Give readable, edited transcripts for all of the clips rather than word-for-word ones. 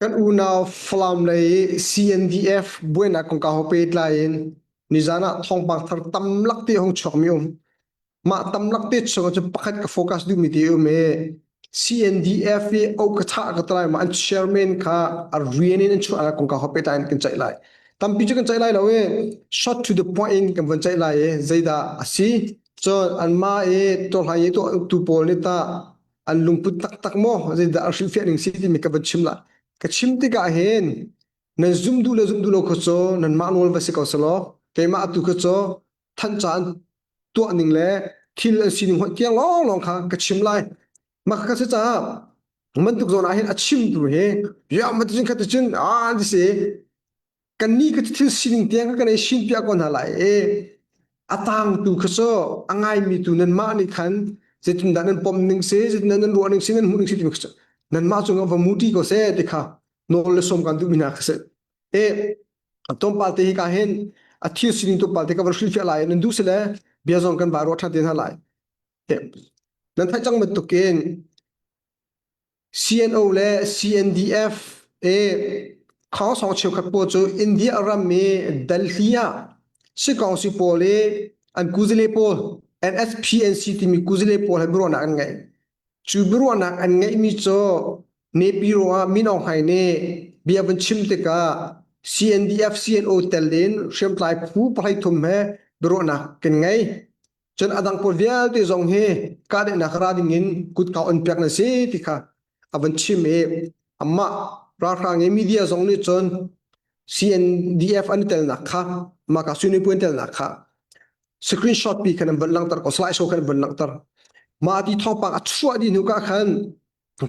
Kan unau Falam lei CNDF buainak kongkau he pehtlai in nizan ah thawngpang thar tamlak te hung chuakmi um. Mah tamlak te chung ahcun pakhat ka focus duhmi te um i CNDF i o ka chah ka talai ma an chairman kha a rian in an chuahnak kongkau he pehtlai in kan ceih lai. Tampi cu kan ceih lai lo i short to the point in kan von ceih lai i zeidah a si. Cun anmah i tawhlai i tuahtu pawl nih tah an lungput taktak maw zeidah an hrilhfiah ning si timi ka van chim la ka chim tikah hin nan zum duh le zum duh lo kha cu nanmah nawl va si ko selaw keimah atu kha cu thanca an tuah ning le thil an sining hoih tiang lawnglawng kha ka chim lai mah kha si caah bantuk zawn ah hin a chimtu hi ya ma cun kha cun a ti si kannih ka thil sining tiang kan ei sin piah ko hna lai i a tangtu kha cu a ngaimi tu nanmah nih khan zeitindah nan pom ning si zeitindah nan ruah ning si nan hmuh ning si timi kha nanmah cungah va muti ko seh ti kha nawl le sawm kan duhmi hna kha si e tlawmpal te hi ka hin a thil sining tlawmpal te ka van hrilhfiah lai nan duh si le bia zong kan vai ruah ṭhan te hna lai nan theih cang bantukin CNO le CNDF i khawngsawng cheukhat pawl cu India ram i Delhi ah sikawngsi pawl i an kuzale pawl NSPNC timi kuzale pawl he biaruahnak an ngei. Cu biaruahnak an ngeihmi cu Nepiro ah Min Aung Hlaing nih bia van chim tikah CNDF CNO tel in hriamtlai phu 13 he biaruahnak kan ngei. Cun a dang pawl vialte zong hi kahdaihnak ra ding in kutka on piak nan si ti kha a van chim i amah ralhrang i media zong nih cun CNDF an i telnak kha mah ka Sunni an telnak kha screenshot pi khan an van langhter ko slide show khan an van langhter mah ti thawngpang a chuah dih hnu ka khan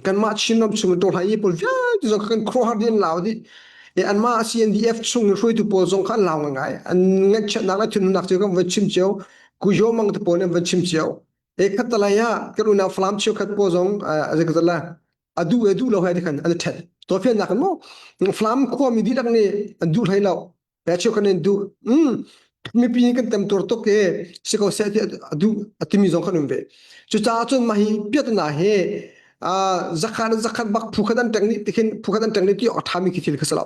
kanmah Chinram chung in tawhlai i pawl vialte zong kha kan khuaruahhar dih an lau dih i anmah CNDF chung in hruaitu pawl zong kha an lau ngai an ngaihchiatnak le thinhunnak cu kan van chim cio Kujo mang te pawl nih an van chim cio e khat talai ah kan unau Falam cheukhat pawl zong a a duh e duh lo he ti khan an i ṭhen tawfiannak in maw Falam khuami dihlak nih an duh hlei lo Pe cheu kan in duh mm mipi nih kan temtuar tuk i si ko seh ti a duh a timi zong kan um ve. Cucaah cun mah hi piatana hi zakhat zakhat bak phu khat an teng nih tikhin phu khat an teng nih ti a ṭhami khi thil kha si lo.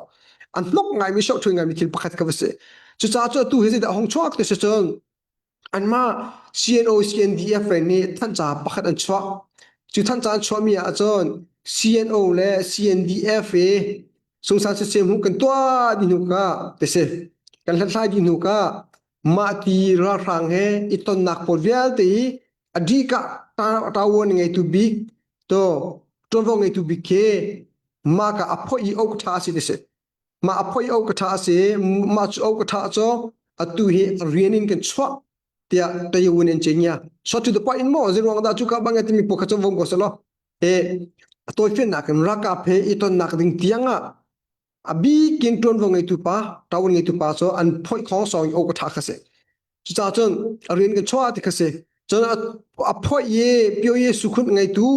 An hnok ngaimi shoh ṭhui ngaimi thil pakhat kha va si. Cucaah cun atu hi zeidah hong chuak ti si cun Anmah CNO CNDF nih thanhca pakhat an chuah. Cu thanhca an chuahmi ah cun CNO le CNDF i sungsan siseh hmuh kan tuah dih hnu ka ti si. Kan hlathlai dih hnu ka mah ti ralhrang he i tonnak pawl vialte hi a dih ka ṭavuan ngeitu bik to ṭuanvo ngeitu bik khi mah ka a phoih i ok ṭha a si ti si. Mah a phoi o ka ṭha a si mah cu o ka ṭha cu atu hi rian in kan chuah tiah tayawin in chenya so to the point mo ziruang dah cu ka bang timi po kha chu vong ko selo e tawifiannak in ralkap he i tonnak ding tiang ah a bikin ṭuanvo ngeitu pa ṭawun ngeitu pa cu an phoi khong song i o ka ṭha kha si Cucaah cun a rian kan chuah ti kha si. Cun a phoih i pio i sukhunh ngeitu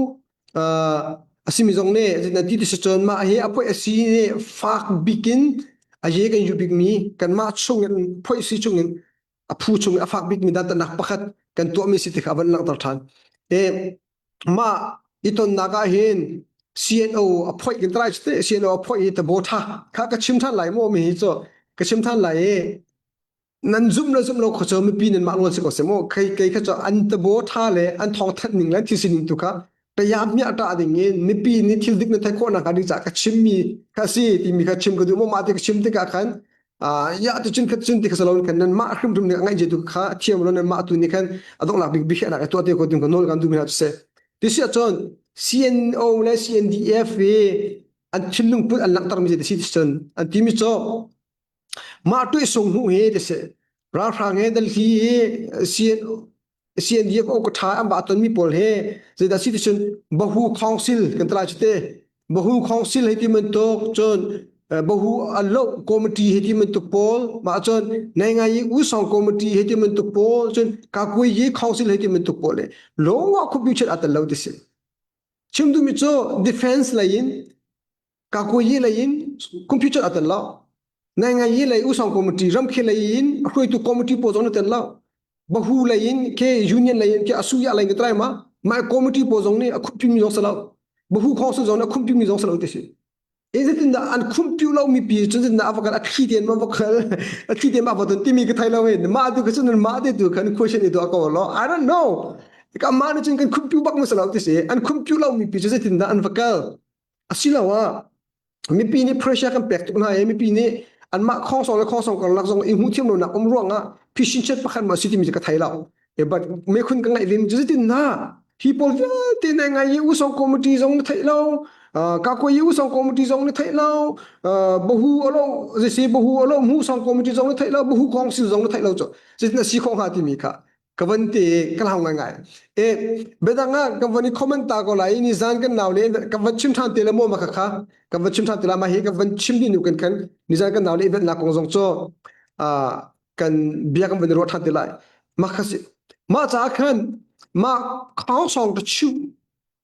a simi zong nih na ti ti si cun mah hi a phoih a si nih fak bik in a ye kan yu bikmi kanmah chung in phoih si chung in a phu chung in a fak bikmi dantatnak pakhat kan tuahmi si ti kha a van langhter ṭhan. E mah i tonnak ah hin CNO a phoih kan trai te CNO a phoih i tabo tha kha ka chim than lai maw mi hi cu ka chim than lai i Nan zumh le zumh lo kha cu mipi nan mah nawl si ko seh mu. Kei kei kha cu an tabo tha le an thawng thanh ning le thil sining tu kha tayam miah ṭah ding in mipi nih thil dik na theih khawh nak ding caah ka chimmi kha si timi kha chim ka duh mu mah ti ka chim tikah khan ya tu cun khat cun ti kha salon khan nan mah hrimhrim nih ngaih tu kha thiam lo nan mah tu nih khan a donglak bik biakhiahnak tuah te ko ding ka nawl kan duh mi hna cu si ti si ahcun CNO le CNDF hi an thinlung put an langhter mi ti si cun an timi cu Mah tuihsung hmuh hi ti si. Ralhrang he Delhi hi CNDF ka ṭha an va tonmi pawl hi zeidah si ti cun Bahu Council kan ti lai cu te. Bahu Council hei ti bantuk cun Bahu Alo Committee hei ti bantuk pawl mah cun Naingai Usong Committee hei ti bantuk pawl cun Kakui Yi Council hei ti bantuk pawl le lawngah khuapi chet aa tel lo ti si. Chim duhmi cu defense lei in Kakuyi lei in computer a tel lo. Ngaingai lei usang committee ramkhel lei in hruaitu committee pawl zong na tel lo. Bahu lei in ke union lei in ke asuya lei in trai ma mai committee pawl zong nih a khumpi mi zong salo. Bahu council zong nih a khumpi mi zong salo ti si. Zeitindah an khumpiu lo mipi cun zeitindah a va kal a thli tein ma va kal a thli tein ma va ton timi ka thei lo hin mah tu kha cun mah te tu khan question i tuah ko lo I don't know. Ka mah nih cun kan khumpiu bak ma si lo ti si an khumpiu lo mipi cu zeitindah an va kal asiloah mipi nih pressure kan pek tuk hna i mipi nih anmah khongsong le khongsong karlak zong i hmuh thiam lonak um ruangah phisin chet pakhat ma si timi cu ka thei lo e but mekhun ka ngaih vim cu zeitin na hi pawl vialte na ngai i usong committee zong na theih lo ka ko i usong committee zong na theih lo bahu alo zisi bahu alo mu song committee zong na theih lo bahu council zong na theih lo cu zeitin na si kho hnga timi kha ka van te ka hlau ngai e bedang ah ka van i comment ta ko lai ni zan kan nau le ka van chim than te le mo ma kha kha ka van chim than te la ma hi ka van chim di nu kan kan ni zan kan nau le event na kong zong cho a kan bia kan van ruah than te lai ma kha si ma cha khan ma khong song ta chu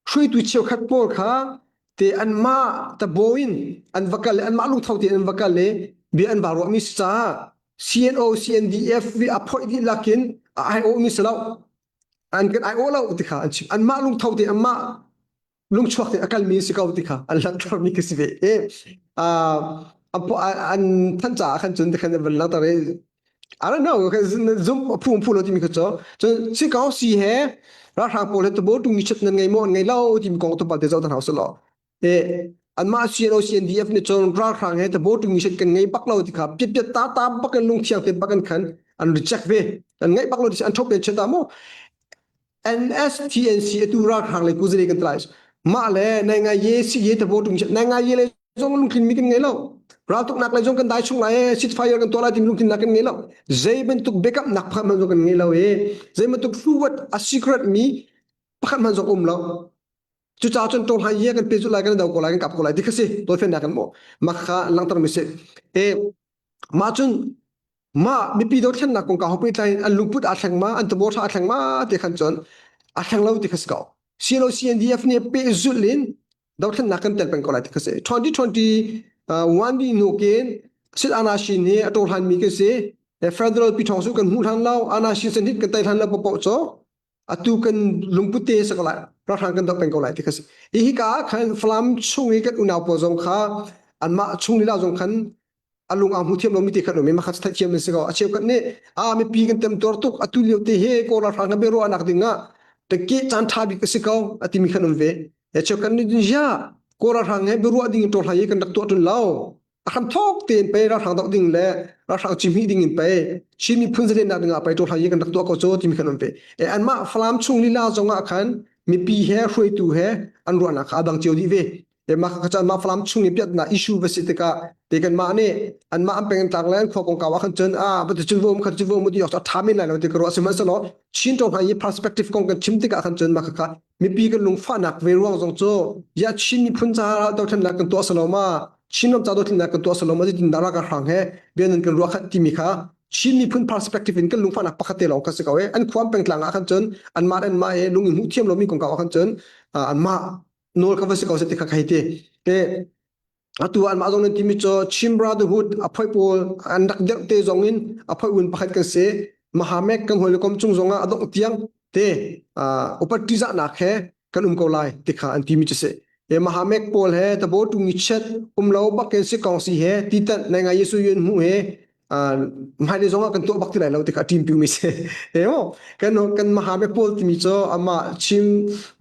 hruaitu cheukhat pawl kha te anmah tabo in an va kal anmah lungtho tein an va kal i bia an va ruahmi si caah CNO CNDF vi a phoih dih lakin a aiawh mi si lo an kan aiawh lo ti kha an chim anmah lungtho te anmah lungchuak te a kalmi si ko ti kha an langhter mi khi si ve e an than caah khan cun ti khan an van langhter i I don't know zum phu phu lo timi kha cu cun si ko si he ralhrang pawl he tubo tung chet nan ngei maw an ngei lo timi kong tu palte zoh tan hau selaw e anmah CNO CNDF nih cun ralhrang he tubo tung chet kan ngei bak lo ti kha piat piat ta ta bak in lungthiang te bak in khan an reject ve an ngei bak lo ti an thop len chet ta mu NSTNC atu ralhrang le kuzale kan tlai mah le nai ngai ye si ye tabo tung nai ngai ye le zong lungthin mi kan ngei lo raltuknak le zong kan dai chung lai e ceasefire kan tuah lai timi lungthin nak kan ngei lo zei bantuk backup nak pakhat hmanh zong kan ngei lo e zei bantuk fluid a secret mi pakhat hmanh zong um lo cucaah cun tawng hai ye kan pe zu lai kan do ko lai kan kap ko lai ti kha si tawlfennak kan mo makha langter mi si e mah cun mah mipi dothlennak kongkau ho pehtlai in an lungput aa thleng ma an tabo tha aa thleng ma ti khan cun aa thleng lo ti kha si ko CNO CNDF nih pehzulh in dothlennak kan tel peng ko lai ti kha si 2021 ni hnu kin sit anashin hi a hlan mi kan si federal pi thong su kan hmuh hlan lo anashin sen hit kan tai hlan lo paoh cu atu kan lungput te sa ko lai ralhrang kan doh peng ko lai ti kha si hi hi ka ah khan Falam chung i kan unau pawl zong kha anmah chung lila zong khan a lung aa hmu thiam lomi ti khan um i makhat theih thiam si ko a cheukhat nih a mipi kan tem tuar tuk atu lio te he kawl ralhrang kan biaruahnak ding ah ke caan tha bik a si ko a timi khan um ve e cheukhat nih ya kawl ralhrang he biaruah ding in ṭawlhlai kan rak tuah ṭun lo a hram thok tein pei ralhrang doh ding le ralhrang cihmih ding in pei Chin miphun zalennak ding ah pei ṭawlhlai kan rak tuah ko cu timi khan um ve e anmah Falam chung lila zong ah khan mipi he hruaitu he an ruahnak kha a dang cio dih ve mah kha cun mah Falam chung i piatnak issue va si tikah te kan mah nih anmah an peng tlang le an khua kongkau ah khan cun a va ti cun vom khan cun vom ti a tha men lai lo ti ka ruah sihmanhsehlaw Chin ṭawng hna i perspective kong kan chim tikah khan cun mah kha mipi kan lungfahnak ve ruang zong cu ya Chin miphun ca dothlennak kan tuah salo ma Chin ram ca dothlennak kan tuah salo ma tin dara ka hrang he bia nan kan ruah khat timi kha Chin miphun perspective in kan lungfahnak pakhat te lawng kha si ko e an khuam pengtlang ah khan cun anmah anmah he lung in hmuh thiam lomi kongkau ah khan cun anmah nawl kha va si ko seh ti kha hei ti te atu anmah zong nan timi cu Chin Brotherhood a phoi pawl an rak derh te zong in a phoi un pakhat kan si Mahamek kan hawi le kom cung zong ah a dongh tiang te upat ṭihzahnak he kan um ko lai ti kha an timi cu si e Mahamek pawl he tabo tung i chet um lo bakin si kong si he titan nai ngai Yesu yun hmu he hmailei zong ah kan tuah bak ti lai lo ti kha team piumi si e mo kan kan Mahamek pawl timi cu amah Chin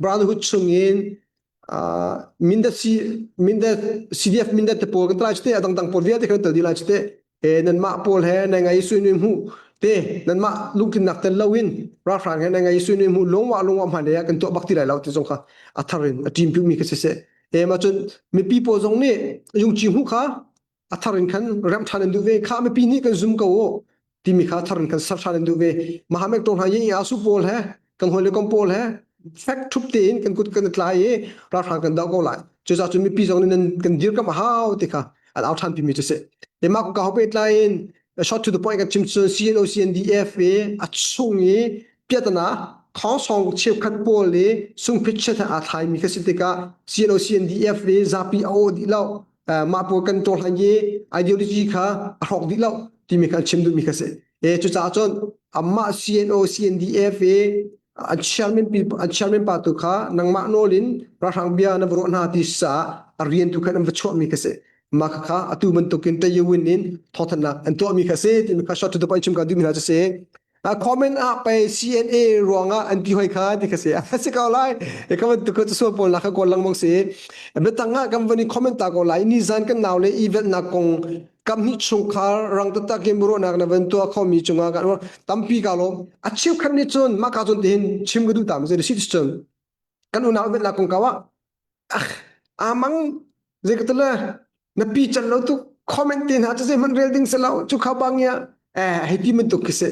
Brotherhood chungin mindat si mindat CDF mindat te pawl kan tlai te adang dang pawl vialte kan tel di lai te e nanmah pawl he nai ngai sui nui hmu te nanmah lungtlinnak tel loin ralhrang he nai ngai sui nui hmu lungwa lungwa hman le kan tuah bak ti lai lo ti zong kha a thar in a team piumi ka si se e ma cun mipi pawl zong nih yungchi hu kha a thar in khan rem ṭhan an duh ve kha mipi nih kan zum ko u timi kha thar in khan ser ṭhan an duh ve Mahamek tong hna yi asu pawl he kan hawi le kom pawl he fek ṭhup tein kan kut kan tlai i ralhrang kan doh ko lai cucaah cun mipi zong nih nan kan dirkamh a hau ti kha an au ṭhan pimi cu si te mah ka ho pehtlai in short to the point kan chim cun CNO CNDF i a chung i piatana khongsong cheukhat pawl i sungphit chet aa thlaimi kha si tikah CNO CNDF i zapi a aw dih lo mah pawl kan ṭawlhlan i ideology kha a hrawk dih lo timi kha an chim duhmi kha si. E cucaah cun amah CNO CNDF i. An chairman pi an chairman pa tu kha nangmah nawl in ralhrang bia na va ruah hna ti caah a rian tu khan an va chuahmi kha si. Mah kha atu bantukin Tayawin in thawthannak an tuahmi kha si timi kha short to the point chim ka duhmi hna cu si. A comment ah pei CNA ruangah an ti hoi kha ti kha si. A si ko lai. E ka bantuk cu sual pawl nak kha kawl lengmang si. Biatang ah kan van i comment ta ko lai. Nizan kan nau le i velhnak kong kamhnih chungkhar rang taktak in ruahnak na van tuah khomi cungah kan tampi ka lawm. A cheukhat nih cun mah ka cun tihin chim ka duh ta ma si cun kan unau velhnak kong kau ah amang zei ka tule na pi chan lo tu comment te hna cu zei hmanh rel ding si lo cu kha bang ya eh hei ti bantuk khi si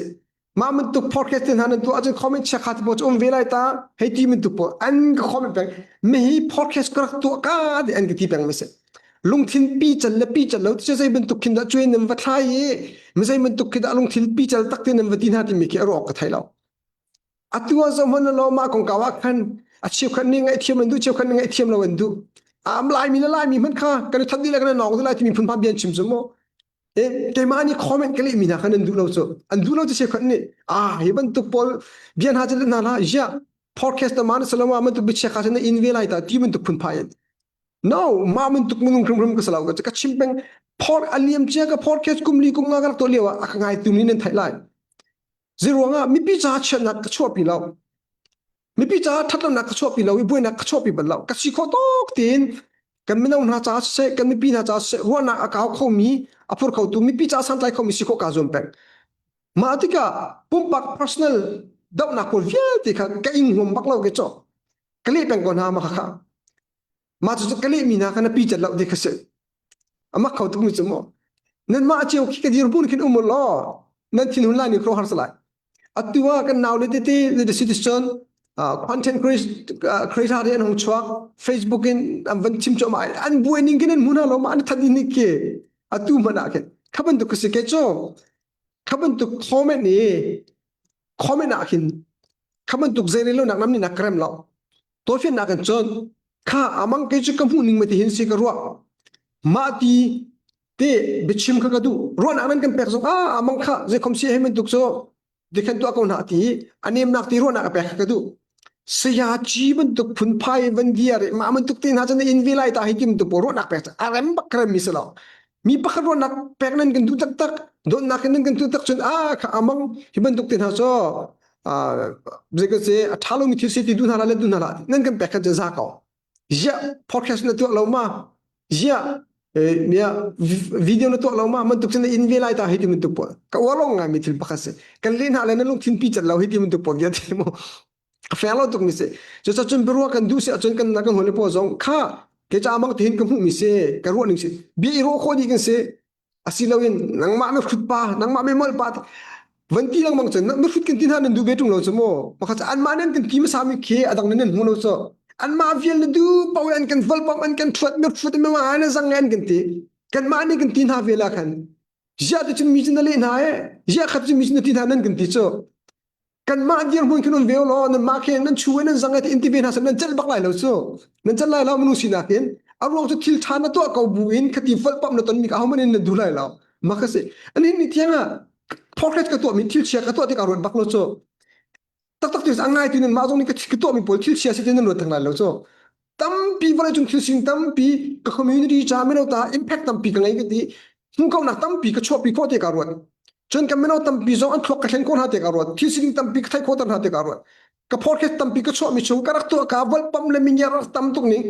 mah bantuk podcast te hna nan tuah ahcun comment chia kha te pawl cu um ve lai ta hei ti bantuk pawl an ka comment peng mi hi podcast ka rak tuah ka ti an ka ti peng mi si lungthin pi cal le pi cal lo ti zei bantuk khin dah cuai nan va thlai i mi zei bantuk khi dah lungthin pi cal tak te nan va ti hna timi khi a ruak ka thei lo Atu ah zohhmanh law mah kongkau ah khan a cheukhat nih ngaihthiam an duh, cheukhat nih ngaihthiam lo an duh. Am Laimi le Laimi hmanh kha kan i that dih le kan i nawng dih lai timi phunphun bia an chim cu mu. E, keimah nih comment ka lehmi hna khan an duh lo cu. An duh lo cu cheukhat nih ah hi bantuk pawl bia hna cu hna hlah ziah podcast na man salama bantuk biachia kha na in ve lai ta ti bantuk phunphai in. No, mah bantuk minung hrimhrim ka salau ka chim peng por aliam cia ka podcast kum li kum nga ka rak tuah lio ah a ka ngai tu nih nan theih lai. Zeiruangah mipi caah chiatnak ka chuahpi lo. Mipi caah ṭhatlonak ka chuahpi lo i buainak ka chuahpi bal lo. Ka si khawh tawk tein kan mino hna caah siseh, kan mipi hna caah siseh, ruahnak a kau khomi, a phur khotu mipi caah santlai khomi si khawh kaa zuam peng. Mah tikah pumpak personal dohnak pawl vialte kha ka ing huam bak lo ke cawh. Ka leh peng ko hna mah kha. Mah cu ka lehmi hna kha na pi cat lo ti kha si. Amak kho tukmi cu mu. Nanmah cio khi ka dirhmun khin um law nan thinhun lai ni kro har lai. Atu ah kan nau le tete le citizen content creator an hong chuak Facebook in an van chim chom an buai ning kin an hmun lo ma an that ni ke atu man ah khin kha bantuk si ke cho kha bantuk comment ni comment ah khin kha bantuk zei lo nak nam ni nak krem lo Tawlfiannak in cun kha amang kei cu ka hmuh ning mati hin si ka ruah. Mah ti te biachim kha ka duh. Ruahnak nan kan pek zong ah amang kha zeikhom si hei bantuk cu dikhan tuah ko hna ti a nemnak ti ruahnak a pek kha ka duh. Saya ci bantuk phunphai van dia re mah bantuk te hna cun in ve lai ta hi ti bantuk pawl ruahnak pek a rem bak rem mi si lo. Mi pakhat ruahnak pek nan kan duh taktak dawtnak in nan kan duh tak cun ah kha amang hi bantuk te hna cu zei ka si a ṭha lomi thil si ti duh hna le duh hna hlah nan kan pek khan cu za ko ziah podcast na tuah lo ma ziah mia video na tuah lo ma bantuk cun in ve lai ta hi ti bantuk pawl ka uar lo ngai mi thil pakhat si kan le hna le na lungthin pi cat lo hi ti bantuk pawl bia ti mu a fair lo tuk mi si cu cun biaruah kan duh si ahcun kan kan hol le pawl zong kha ke ca amang tihin ka hmuh mi si ka ruah ning si bia i ruah khawh dih kan si Asiloin nangmah na hrut pa, nangmah mi molh pa van ti lengmang cun na hrut kan ti hna nan duh ve ṭung lo cu mu. Pakhat cu anmah nan kan ti hmasa mi khi a dang nan nan hmu lo cu. Anmah vial na du pau an kan volpam an kan ṭhuat mi hrut mi ma na zang an kan ti. Kanmah nih kan ti hna ve la khan. Ziah ti cun mi cu na leh hna e. Ziah khat cu mi cu na ti hna nan kan ti cu. Kanmah dirhmun khin um ve law nanmah khi nan chu nan zang te in ti ve hna nan celh bak lai lo cu nan celh lai lo minung sinak in a ruang cu thil ṭha na tuah ko bu in khati volhpamh na ton mi ka ahohmanh in nan duh lai lo mah ka si ani ni tiang ah portrait ka tuah mi thil chia ka tuah tik a ruat bak lo cu taktak ti a ngai ti nan mah zong nih ka tuah mi pawl thil chia si ti nan ruat theng lai lo cu tampi vawleicung thil sining tampi ka community ca mino ta impact tampi ka ngei ka ti hmuhkonak tampi ka chuahpi khawh te ka ruat cun kan mino tampi zong an thluak ka thlen khawh hna te ka ruat thil sining tampi ka theih khawh ter hna te ka ruat ka podcast tampi ka chuahmi chung ka rak tuah ka volpam le mingiar tam tuk ning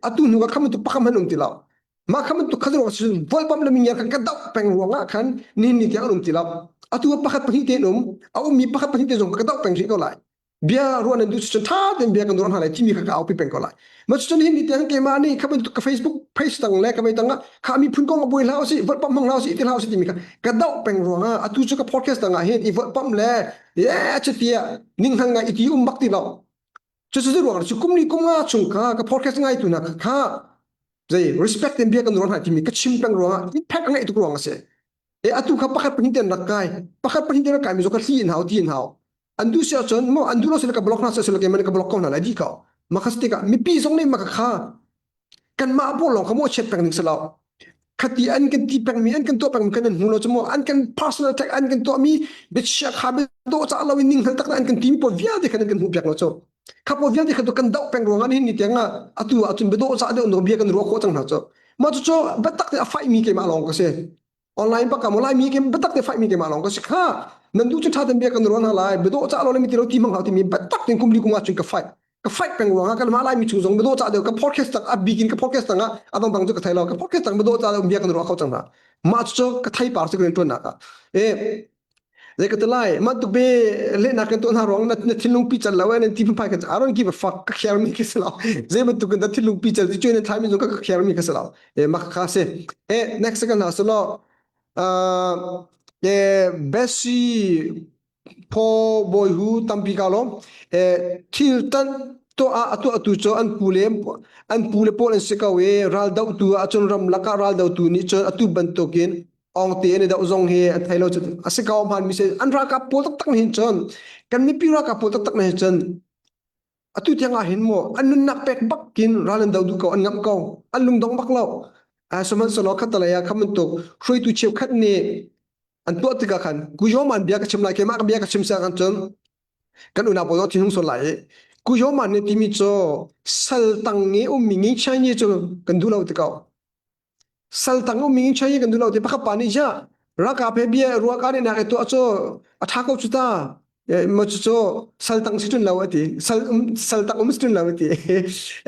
atu hnu ka kham tu pakam han um ti lo mah kham tu khat ruang cun volpam le mingiar kan ka doh peng ruang ah khan ni ni tiang an um ti lo atu pakhat pahnih te um a ummi pakhat pahnih te zong ka doh peng rih ko lai bia ruah nan duh cun ṭha tein bia kan ruah hna lai timi kha ka aupi peng ko lai ma cun hin tiang keimah nih kha bantuk ka Facebook page tang le ka mei tang ah kha miphun kong a buai hlah usih volhpamh hmang hlah usih ti hlah usih timi kha ka doh peng ruang ah atu cu ka podcast tang ah hin i volhpamh le ye chutia ning hngal ngai iti um bak ti lo cu cu ruang cu kum ni kum nga chung kha ka podcast ngai tu na kha zei respect in bia kan ruang hna timi ka chim peng ruang ah impact a ngeih tuk ruang a si e atu kha pakhat pahnih ten rak kai pakhat pahnih ten rak kai mi zo ka thli in hau ti in hau an duh si ahcun maw an duh lo sila ka block hna sila keimah nih ka block ko hna lai di ko maka tikah mipi zong nih maka kha kanmah pawl lawng kha maw chiat peng ding si lo. Khati an kan ti pengmi an kan tuah pengmi kan nan hmu lo cu mu an kan personal attack an kan tuahmi biachia kha dawh cah lo in ning hngal tak an kan timi pawl vialte khan an kan hmuh piak lo cu. Kha pawl vialte kha tu kan doh peng ruangah nihin ni tiang ah atu ah cun biadawh cah deuh bia kan ruah khawh cang hna cu. Mah cu cu biatak te a faihmi keimah lawng ka si. Online bak ka lai mi ke biatak te faihmi keimah lawng ka si kha. Nan duh cu ṭha ten bia kan ruah hna lai. Biadawh cah lo le mi ti lo ti mang hau timi biatak ten kum li kum ah cun ka fight. Ka fight peng ruangah kan mah lai mi chung zong biadawh cah deuh ka podcast tang a bikin ka podcast tang ah adang dang cu ka thei lo ka podcast tang biadawh cah deuh bia kan ruah kho cang hna. Mah cu ka thei par cu kan ṭuan nak ah. E Zei ka ti lai mah tuk be lehnak kan tuah hna ruang na, na thinlung pi cal lo eh nan ti phunphai kan I don't give a fuck ka care mi ka si lo zei bantuk in na thinlung pi cal ti cu nan thlai mi zong ka ka care mi ka si lo e mak kha si e next kan hna selo uh, e Bessie Phaw Bawi Hu tampi ka lawm e thil tan tuah ah a tuah tu cu an pu le an pu le pawl an si ko i ral dohtu ah cun ram lakah ral dohtu nih cun atu bantukin ong te an i doh zong hi an thei lo cu a si ko hmaan mi si an ralkap pawl taktak nih hin cun kan mipi ralkap pawl taktak nih hin cun atu tiang ah hin maw an nunnak pek bak kin ral an do duh ko an ngamh ko an lungdong bak lo sihmanhsehlaw khatalei ah kha bantuk hruaitu cheukhat nih an tuah tikah khan kuyoman bia ka chim lai keimah ka bia ka chim siang kan cun kan unau pawl zong thinhung sual lai i kuyoman nih timi cu sal tang i ummi ngi Chinese cu kan duh lo ti ko Saltang ummi in chai kan duh lo ti pakhat pa nih ja ralkap he bia ruaka nih nak i tuah cu a tha ko cu ta ma cu cu saltang si tun lo ati sal um saltang um si tun lo ati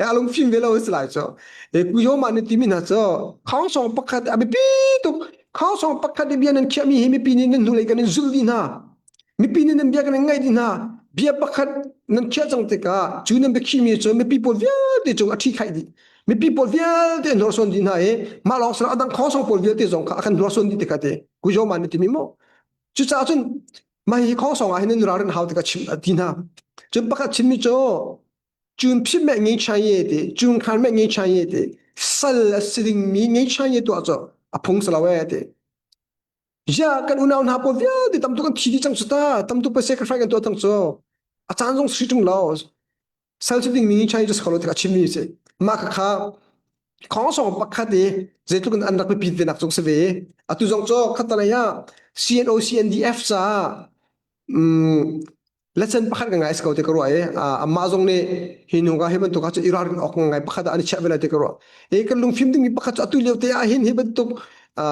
a lung fim ve lo si lai cu e kuyo ma ni timi hna cu khong song pakhat a biapi tuk khong song pakhat i bia nan khiah mi hi mipi nih nan hnulei kan in zulh dih hna Mipi nih nan bia kan in ngaih dih hna. Bia pakhat nan khiah cang tikah cu nan biakhih mi cu mipi pawl vialte cung a ṭhi khaih dih. Mipi pawl vialte an hnorsuan dih hna i mah lawng si lo a dang khawsong pawl vialte zong kha a kan hnorsuan dih tikah ti Gujoman nih timi maw. Cucaah cun mah hi khawsong ah hin nan ralrin hau tikah chim a ti hna. Cun pakhat chimmi cu cun phit meh ngei chai ye ti cun khan meh ngei chai ye ti sal a si dingmi ngei chai ye tuah cu a phung si lo ee ti. Ya kan unau hna pawl vialte tam tuk an thi dih cang cu ta tam tuk pese ka hrai kan tuah cang cu a caan zong sri ṭung lo sal cu ding mi chai just kholo tik a chim mi si mah kha kha khong song pakhat i zeitluk in an rak biapit ve nak zong si ve atu zong cu khatalei ah CNO CNDF caah Lecen pakhat ka ngai si ko ti ka ruah i amah zong nih hi nu ka hi bantuk ah cun i ralrin awk ngai pakhat ah an i chiah ve lai ti ka ruah. I kan lungfim dingmi pakhat cu atu lio te ah hin hi bantuk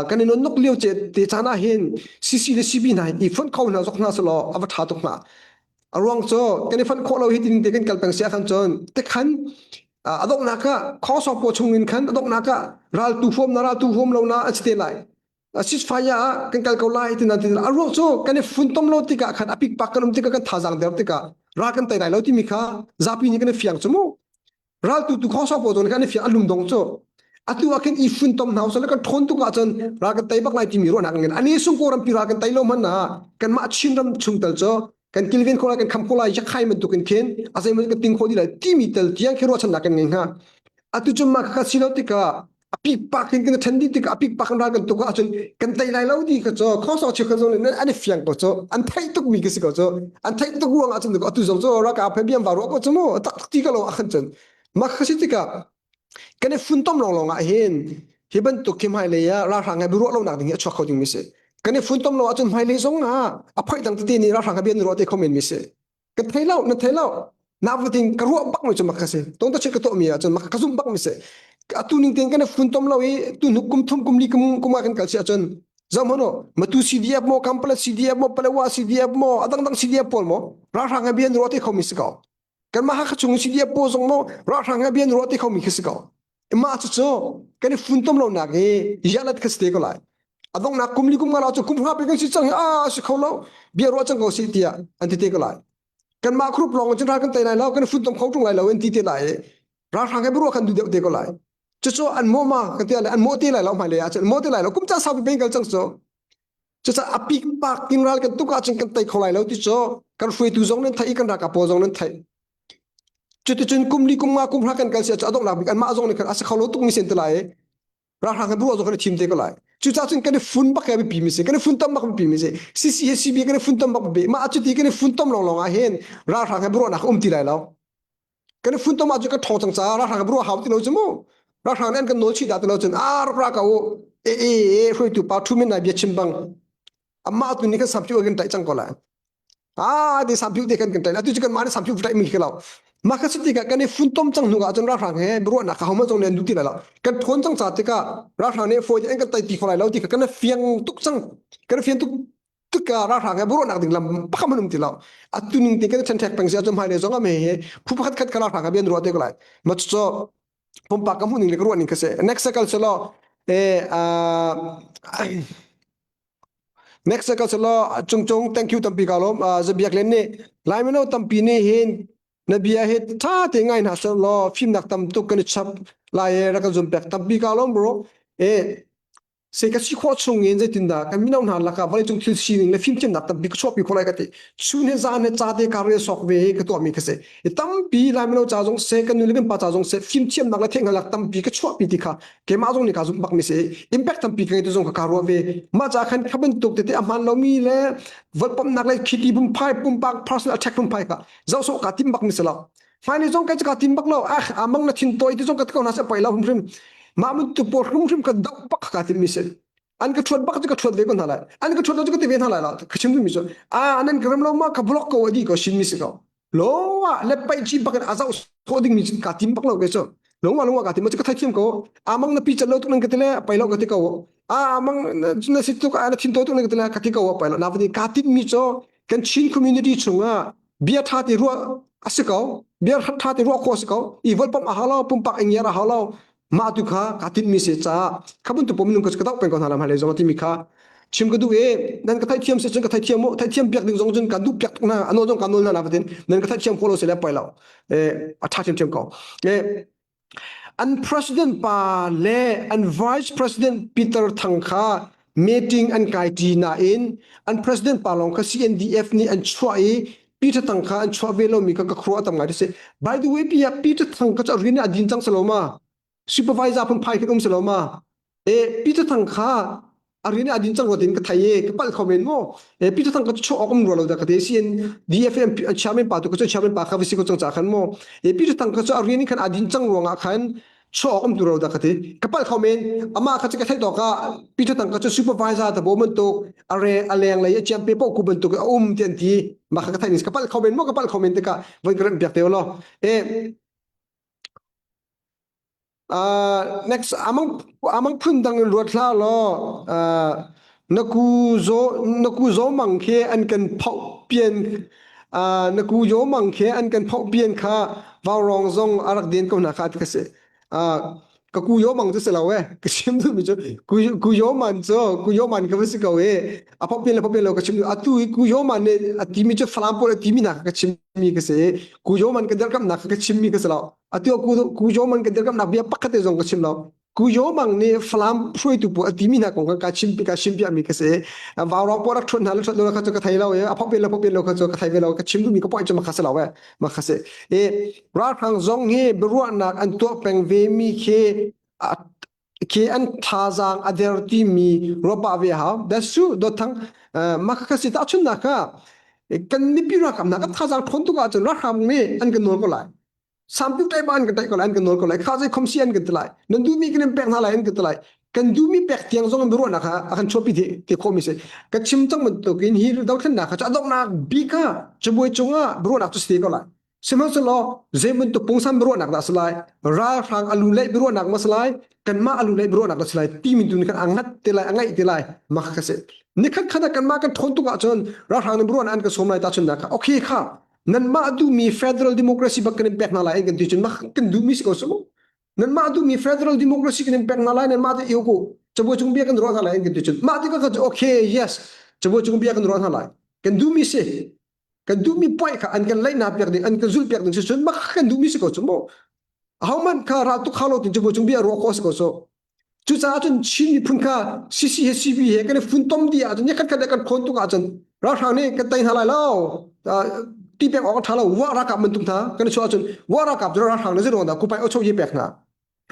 kan i nonnok lio ce te caan ah hin CC le CB hna hin i fonh kho hna zok hna selaw a va ṭha tuk hnga. A ruang cu kan i fonh khawh lo hi tin te kan kal peng si ahkhan cun tikhan a donghnak ah khawsawng paw chung in khan a donghnak ah raltu huam na raltu huam lo na an si te lai. Ceasefire ah kan kal ko lai ti nan ti a ruang cu kan i funtom lo tikah khan a pikpak kan um tikah kan thazaang der tikah ral kan tei lai lo timi kha zapi nih kan i fiang cu mu ral tu tu khong sau pawl kan i fiang a lum dong cu atu ah khin i funtom hna usal kan ṭhawn tuk ahcun ral kan tei bak lai timi ruahnak kan ngei ani sung kawlram pi ral kan tei lo hmanh ah kanmah Chin ram chung tal cu kan kilven kho lai kan kham kho lai yakhai bantuk in khin a zeimaw kan ting kho di lai timi tel tiang khi ruahchannak kan ngei hnga atu cu mah kha si lo tikah a pikpak in kan ṭhen dih tikah a pikpak in ral kan tuk ahcun kan tei lai lo ti kha cu khawsawng cheukhat zong nih an i fiang ko cu an theih tuk mi ka si ko cu an theih tuk ruang ahcun atu zong cu ralkap he biam va ruah ko cu mu tak ti ka lo ah khan cun mah kha si tikah kan i funtom lawnglawng ah hin hi bantuk khi hmailei ah ralhrang he biaruah lonak ding hi a chuak kho ding mi si kan i funtom lo ahcun hmailei zong ah a phoih dang tete nih ralhrang he bia an ruah te kho men mi si ka thei lo na thei lo na vatin ka ruah bak mi cu mak ka si tong ta chit ka tuah mi ahcun mak ka zum bak mi si atu ning ten kan i funtom lo i tu hnuk kum thum kum li kum kum ah kan kal si ahcun zoh hmanh u matu CDF mo Kampala CDF mo Palawa CDF mo adang dang CDF pawl mo ralhrang he bian ruah te kho mi si ko kanmah Hakha chung CDF pawl zong mo ralhrang he bian ruah te kho mi khi si ko mah cu cu kan i funtom lo nak hi yalat kha si te ko lai adongnak kum li kum nga la cu kum nga pe kan si cang hi a si kho lo bia ruah cang ko si tiah an ti te ko lai kanmah group lawng cun ral kan tei lai lo kan funtom kho tung lai lo an ti te lai ralhrang he ruah kan du deuh te ko lai cucu an mawh ma kan ti lai an mawh te lai lo hmailei ah cun an mawh te lai lo kum ca sau pi kal cang cu cucaah a pik pak tin ral kan tuk ahcun kan tei kho lai lo ti cu kan hruaitu zong nan theih i kan ralkap pawl zong nan theih cuticun kum li kum nga kum hra kan kal si ahcun a donghnak bik anmah zong nih khan a si kho lo tuk mi sin te lai ralhrang kan ruah zong kan i thim te ko lai cucaah cun kan i fun bak he biapi mi si kan i fun tam bak biapi mi si CC he CB kan i fun tam bak biapi mah cuti kan i fun tom lawnglawng ah hin ralhrang he ruahnak um ti lai lo kan i fun tom ahcun kan ṭhawng cang caah ralhrang he ruah hau ti lo cu mu ralhrang nih an kan nawl chih dah ti lo cun a rak ra ko u E e e hruaitu pa thu min nai bia chim bang amah tu nih kan sampiu kan taih cang ko lai. Ah de sampiu te kan kan taih atu cu kan mah nih sampiu taih mi khi lo. Mah kha si tikah kan i funtom cang hnu ah cun ralhrang he ruahnak kha hohmanh zong nih an duh ti lai lo. Kan ṭhawn cang ca tikah ralhrang nih fawi an kan tai ti kho lai lo ti kha kan fiang tuk cang. Kan fian tuk tikah ralhrang he ruahnak ding lam pakhat hmanh um ti lo. Atu ning te kan ṭhenṭhek peng si ahcun hmailei zong ah me he phu pakhat khat kha ralhrang he bian ruah te ko lai. Ma cu pumpak ka hmuh ning le ka ruah ning kha si. Next cycle selaw eh Next ka selaw cungcung thank you tampi ka lawm zabiak len nih Lai mino tampi nih hin na bia hi tha te ngai hna selaw fimnak tam tuk kan i chap lai e rak kan zum pek tampi ka lawm bro e se ka si khawh chung in zeitindah kan mino hna lakah vawleicung thil sining le fimthiamnak tampi ka chuahpi khawh lai ka ti chun he zan he ca te ka rel sok ve hi ka tuahmi ka si i tampi Lai mino ca zong seh kan nu le kan pa ca zong seh fimthiamnak le theihhngalhnak tampi ka chuahpi ti kha keimah zong nih kaa zumh bakmi si impact tampi ka ngei tu zong ka kaa ruah ve mah ca khan kha bantuk tete a hmaan lomi le volpamnak le khiti phunphai pumpak personal attack phunphai kha zoh sawh kaa tim bakmi si lo hmailei zong kai cu kaa tim bak lo ah amang na thin tawi ti zong ka ti ko hna seh poi lo hrimhrim mah bantuk pawl hrimhrim ka doh bak kaa timmi si an ka thuat bak cu ka thuat ve ko hna lai an ka thuat lo cu ka ti ve hna lai lo ka chim duhmi cu a nan ka rem lo ma ka block ko adi ko shin mi si ko lo ah le pai chi bak in a zoh sawh ding mi ka tim bak lo ke cu lungwa lungwa ka tim cu ka thaithiam ko amang na pi chat lo tuk nan ka ti le pai lo ka ti ko a amang na si tuk a na thin to tuk nan ka ti le ka ti ko pai lo na vani ka tim mi cu kan Chin community chungah bia tha ti ruah a si ko bia tha ti ruah khawh a si ko i volpam a hau lo pumpak ingiar a hau lo mah tu kha ka tinh mi si caah kha bantuk pom minung ka ka dau peng ko hna lam hai zong timi kha chim ka duh i nan ka theithiam si cun ka theithiam mu theithiam piak ding zong cun kan duh piak tuk hna ano zong kan nawl hna na fatin nan ka theithiam kho lo si le poi lo eh a tha thiamthiam ko eh an president pa le an vice president Peter Thang kha meeting an kai ṭi nain an president pa lawng kha CNDF nih an chuah i Peter Thang kha an chuah ve lomi kha ka khuaruah tam ngai si. By the way, pi Peter Thang kha cu a rian a din cang selo ma? Supervisor phunphai khin um selo ma? E Peter Thang kha a rian a din cang ruat in ka thei e ka palh kho men mu. E Peter Thang kha cu chuah awk um rua lo da ka te CN DFM chairman pa tu ka cu chairman pa kha visi ko cang ca khan mu. E Peter Thang kha cu a rian in khan a din cang ruangah khan chuah awk um tu ro da ka ti ka palh kho men amah kha cu ka theih tawk ah Peter Tang kha cu supervisor ta bo bantuk a re a leng lei a chiam pe po ku bantuk a um ti an ti mah kha ka theih ka palh kho men mo ka palh kho men tikah voi ka rem piak te lo e uh, next amang amang phun dang in ruat hla law uh, na ku zo na ku zo mang khi an kan phau pian uh, na ku yo mang khi an kan phau pian kha vaurong zong a rak den ko hna kha ti ka si uh, ka ku yo mang cu si lo e ka chim duh mi cu ku ku yo man cu ku yo man ka va si ko e a phau pian le phau pian lo ka chim duh atu i ku yo man nih a ti mi cu falam pawl a ti mi hna kha ka chim mi ka si ku yo man ka dirkamh nak kha ka chim mi ka si lo atu ku ku yo man ka dirkamh nak bia pakhat te zong ka chim lo Ku Yo Mang nih Falam hruaitu pawl a timi hna kong kha ka chim ka chim piahmi ka si. Vaurong pawl rak ṭhuat hna le ṭhuat lo kha cu ka thei lo i a phok pen lo phok pen lo kha cu ka thei ve lo ka chim duhmi ka point cu ma kha si lo e ma kha si. I ralhrang zong hi biaruahnak an tuah peng ve mi khi khi an thazaang a der timi ruah ve hau. That's true dot thang ma kha si ta chunnak kha kan mipi ralkap hna kan thazaang ṭhawn tuk ahcun ralhrang nih an kan nawl ko lai. Samtu tlai ba an kan taih ko lai an kan nawl ko lai kha zei khom si an kan ti lai nan duhmi kan in pek hna lai an kan ti lai kan duhmi pek tiang zong in ruahnak kha a kan chuahpi te te khawhmi si ka chim cang bantukin hi dothlennak kha cu a donghnak bik ah cabuai cungah ruahnak cu si te ko lai sihmanhsehlaw zei bantuk pungsan ruahnak dah si lai ralhrang alu leh biaruahnak ma si lai kanmah alu leh biaruahnak dah si lai timi tu nih khan a ngat te lai a ngaih te lai mah kha si nikhat khat ah kanmah kan ṭhawn tuk ahcun ralhrang nih biaruahnak an kan sawm lai tahchunnak kha okay kha nanmah duhmi federal democracy bak kan in pek hna lai kan ti cun mah kan duhmi si ko su nanmah duhmi federal democracy kan in pek hna lai nanmah te iu ku cabuai cung bia kan ruah hna lai kan ti cun mah ti ka cu okay yes cabuai cung bia kan ruah hna lai kan duhmi si kan duhmi point kha an kan laihna piak ding an kan zulh piak ding si cun mah kan duhmi si ko cu mu ahohmanh kha ral tuk kha lo tin cabuai cung bia ruah khawh si ko su Cucaah cun Chin miphun kha CC he CB he kan i funtom dih ahcun nikhat khat kan khawn tuk ahcun ralhrang nih kan tei hna lai lo ti pek awk a ṭha lo wa ralkap bantuk hna kan i chuah ahcun wa ralkap cu ralhrang nih zeiruang dah kupai ocho ye pek hna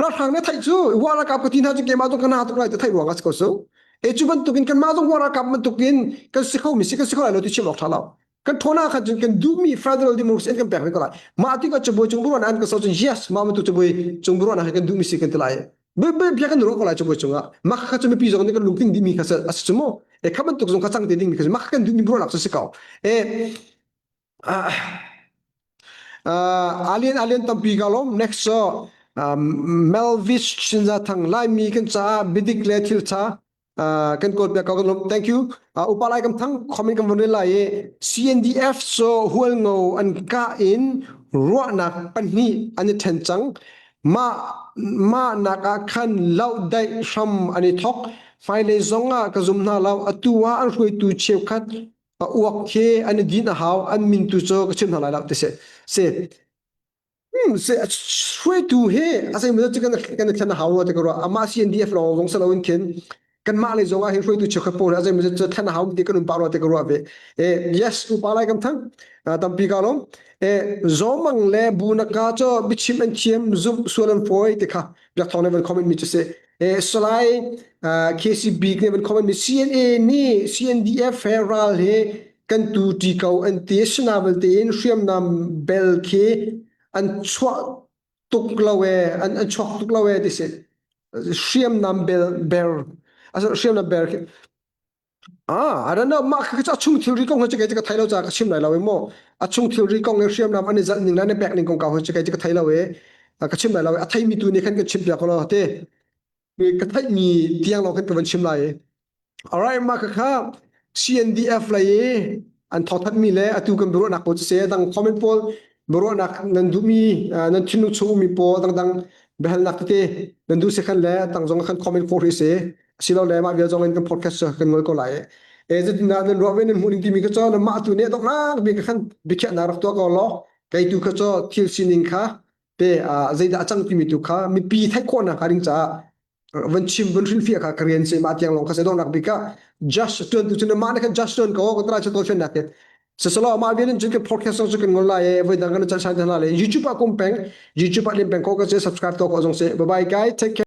ralhrang nih theih cu wa ralkap ka ti hna cu keimah zong ka na tuk lai ti theih ruang ah si ko su e cu bantukin kanmah zong wa ralkap bantukin kan si kho mi si kan si kho lai lo ti chim awk ṭha lo kan ṭhawn ah khan cun kan duhmi federal democracy an kan pek ve ko lai mah tikah cabuai cung buruan an ka so cun yes mah bantuk cabuai cung buruan ah kan duhmi si kan ti lai. Bia kan ruah ko lai cu cungah mak kha cu mipi zong nih kan lungtling dihmi kha a si cu mu. E kha bantuk zong kha cang te dingmi kha mak kan duhmi ruahnak cu si ko. E alien alien tampi ka lom next so Melvis Chinza Thang Laimi kan caah bidik le thil tha kan kawl piak ko kan lom thank you upa lai kam thang comment kan von rel lai i CNDF so hualngo an ka in ruahnak pahnih an i then cang mah mah nak ah khan loh daih hram an i thok hmailei zong ah ka zum hna lo atu ah an hruaitu cheukhat a uak khi an i din a hau an min tu cu ka chim hna lai lo ti si si se hruaitu hi a zei cu kan kan thlen a hau rua ti ka ruah amah CNDF lawng zong si loin khin kanmah lei zong ah hin hruaitu cheukhat pawl a zei cu thlen a hau ti kan um pah rua ti ka ruah ve e yes upa lai kam thang tampi ka lom e zomang le bunaka cho bichim an thiam zum sual an foi ti kha biak thong ne van comment mi chu si e salai KCB ne van comment mi CNA ni CNDF he ral he kan tu ti ko an ti sinavel tein hriamnam bel khi an chuah tuk lo e an an chuak tuk lo e ti si hriamnam bel ber asa hriamnam ber khi ah I don't know mah kha a chung thilri kong hi ka thei lo ca ka chim lai lo e mo a chung thilri kong le hriamnam an i zalh ning le an i pek ning kong ka hi ka thei lo e ka chim lai lo a theimi tu nih khan kan chim piak ko lo te ka theihmi tiang lawng khan ka van chim lai alright mah kha CNDF lei i an thawthatmi le atu kan biaruahnak pawl siseh dang comment pawl biaruahnak nan duhmi nan thinlung chung ummi pawl dangdang biahalnak tete nan duh si khan le tang zong khan comment khawh hrih si asilole mah vial zong in kan podcast cu kan ngol ko lai e zeitindah nan ruah ve nan hmuh ning timi kha cu nan mah tu nih donghnak bik khan biakhiahnak rak tuah ko law kei tu kha cu thil sining kha te zeidah a cang timi tu kha mipi theih khawhnak hnga ding caah van chim van hrilhfiah kha ka rian si mah tiang lawng kha se donghnak bik ah just tuan tu cun mah ne khan just tuan ko ka tara chu to fen nak ke sasalo mah vial in cun ke podcast song chu kan ngol lai e voi dang kan chan san la le youtube ah kum peng youtube ah lim peng ko ka se subscribe to ko zong se bye bye guys take care.